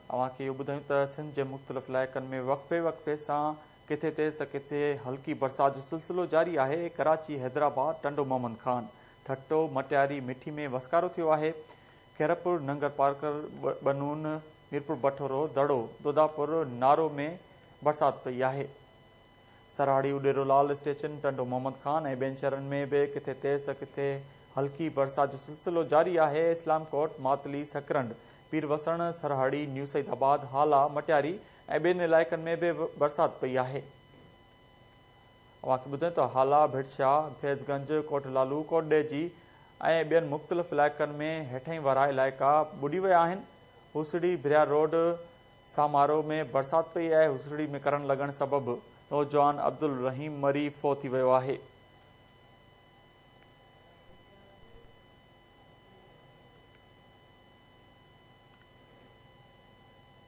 اوهان کي اهو ٻڌايون ته سنڌ جي مختلف علائقن ۾ وقفي وقفي سان ڪٿي تيز ته ڪٿي هلڪي برسات جو سلسلو جاري آهي. ڪراچي، حيدرآباد، ٽنڊو محمد خان، ٺٽو، مٽياري، مٺي ۾ وسڪارو ٿيو آهي. خيرپور، ننگرپارڪر، ٻنون، ميرپور بٺورو، دڙو، دوداپور، نارو ۾ برسات پئي آهي. سرهاڙي، اڏيرو لال اسٽيشن، ٽنڊو محمد خان ۽ ٻين شهرن ۾ به ڪٿي تيز ته ڪٿي هلڪي برسات جو سلسلو جاري آهي. اسلام ڪوٽ، ماتلي، سڪرنڊ، پير وسڻ، سرهاڙي، نيو سعيد آباد، هالا، مٽياري ۽ ٻين علائقن ۾ به برسات پئي آهي. اوهان کي ٻڌايون ته هالا، ڀٽ شاهه، فيض گنج، ڪوٽ لالو، ڪوٽ ڏيجي ۽ ٻين مختلف علائقن ۾ هيٺئين وارا علائقا ٻڏي ويا آهن. هوسڙي، ڀريا روڊ، سامارو ۾ برسات پئي آهي، هوسڙي ۾ ڪرنٽ لڳڻ سبب نوجوان عبدالرحيم مري فوت ٿي ويو آهي.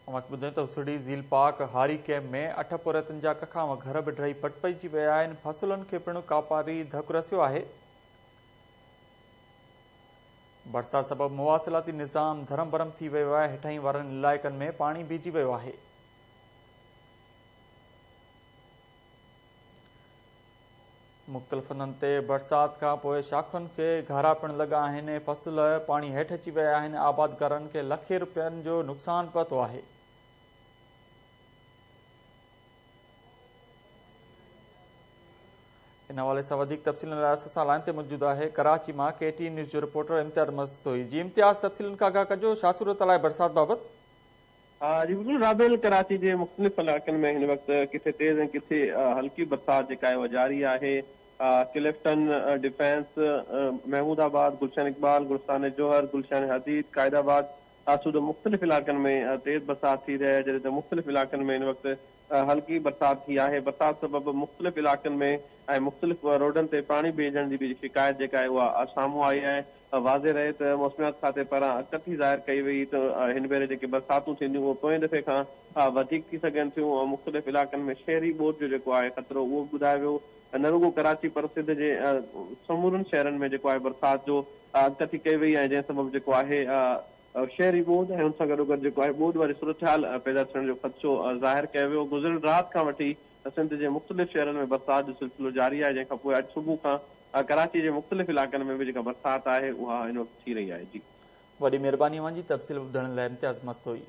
اوهان کي ٻڌايون ته هوسڙي زيل پاڪ هاري ڪئمپ ۾ 8 پورهيتن جا ڪکاوان گهر به ڊهي پٽ پئجي ويا آهن، فصلن کي پڻ ڪاپاري ڌڪ رسيو آهي. برسات سبب مواصلاتي نظام ڌرم ڀرم ٿي ويو آهي، هيٺاهين وارن علائقن ۾ پاڻي بيهجي ويو آهي. مختلف هنڌن تي برسات کان پوء شاخن کي گهارا پڻ لڳا آهن، فصل پاڻي هيٺ اچي ويا آهن، آبادگارن کي لکين رپين جو نقصان پهتو آهي. ان حوالي سان وڌيڪ تفصيلن لاء اسان سان لائن تي موجود آهي ڪراچي مان ڪي ٽي نيوز جو رپورٽر امتياز مستوئي. جي امتياز تفصيلن کان آگاهه ڪجو ڇا صورت آهي برسات بابت؟ جي بلڪل رابيل ڪراچي جي مختلف علائقن ۾ هن وقت ڪٿي تيز ۽ ڪٿي هلڪي برسات جيڪا آهي اها جاري آهي. ڪلفٽن، ڊفينس، محمود آباد، گلشن اقبال، گلستان جوهر، گلشن حديد، قائد آباد سوڌو مختلف علائقن ۾ تيز برسات ٿي رهي آهي جڏهن ته مختلف علائقن ۾ هن وقت هلڪي برسات ٿي آهي برسات سبب مختلف علائقن ۾ ۽ مختلف روڊن تي پاڻي بيهجڻ جي به شڪايت جيڪا آهي اها سامهون آئي آهي واضح رهي ته موسميات کاتي پاران اڳڪٿي ظاهر ڪئي وئي ته هن ڀيري جيڪي برساتون ٿينديون اهي پوئين دفعي کان وڌيڪ ٿي سگهن ٿيون ۽ مختلف علائقن ۾ شهري ٻوڏ جو جيڪو آهي خطرو اهو به ٻڌايو ويو نه رڳو ڪراچي پر سنڌ جي سمورن شهرن ۾ جيڪو آهي برسات جو اڳڪٿي ڪئي وئي ۽ جنهن سبب جيڪو آهي شهري ٻوڏ ۽ ان سان گڏوگڏ جيڪو آهي ٻوڏ واري صورتحال پيدا ٿيڻ جو خدشو ظاهر ڪيو ويو. گذريل رات کان وٺي سنڌ جي مختلف شهرن ۾ برسات جو سلسلو جاري آهي جنهن کان پوء اڄ صبح کان ڪراچي جي مختلف علائقن ۾ به جيڪا برسات آهي اها هن وقت ٿي رهي آهي. جي. وڏي مهرباني اوهان جي تفصيل ٻڌائڻ لاء امتياز مستوئي.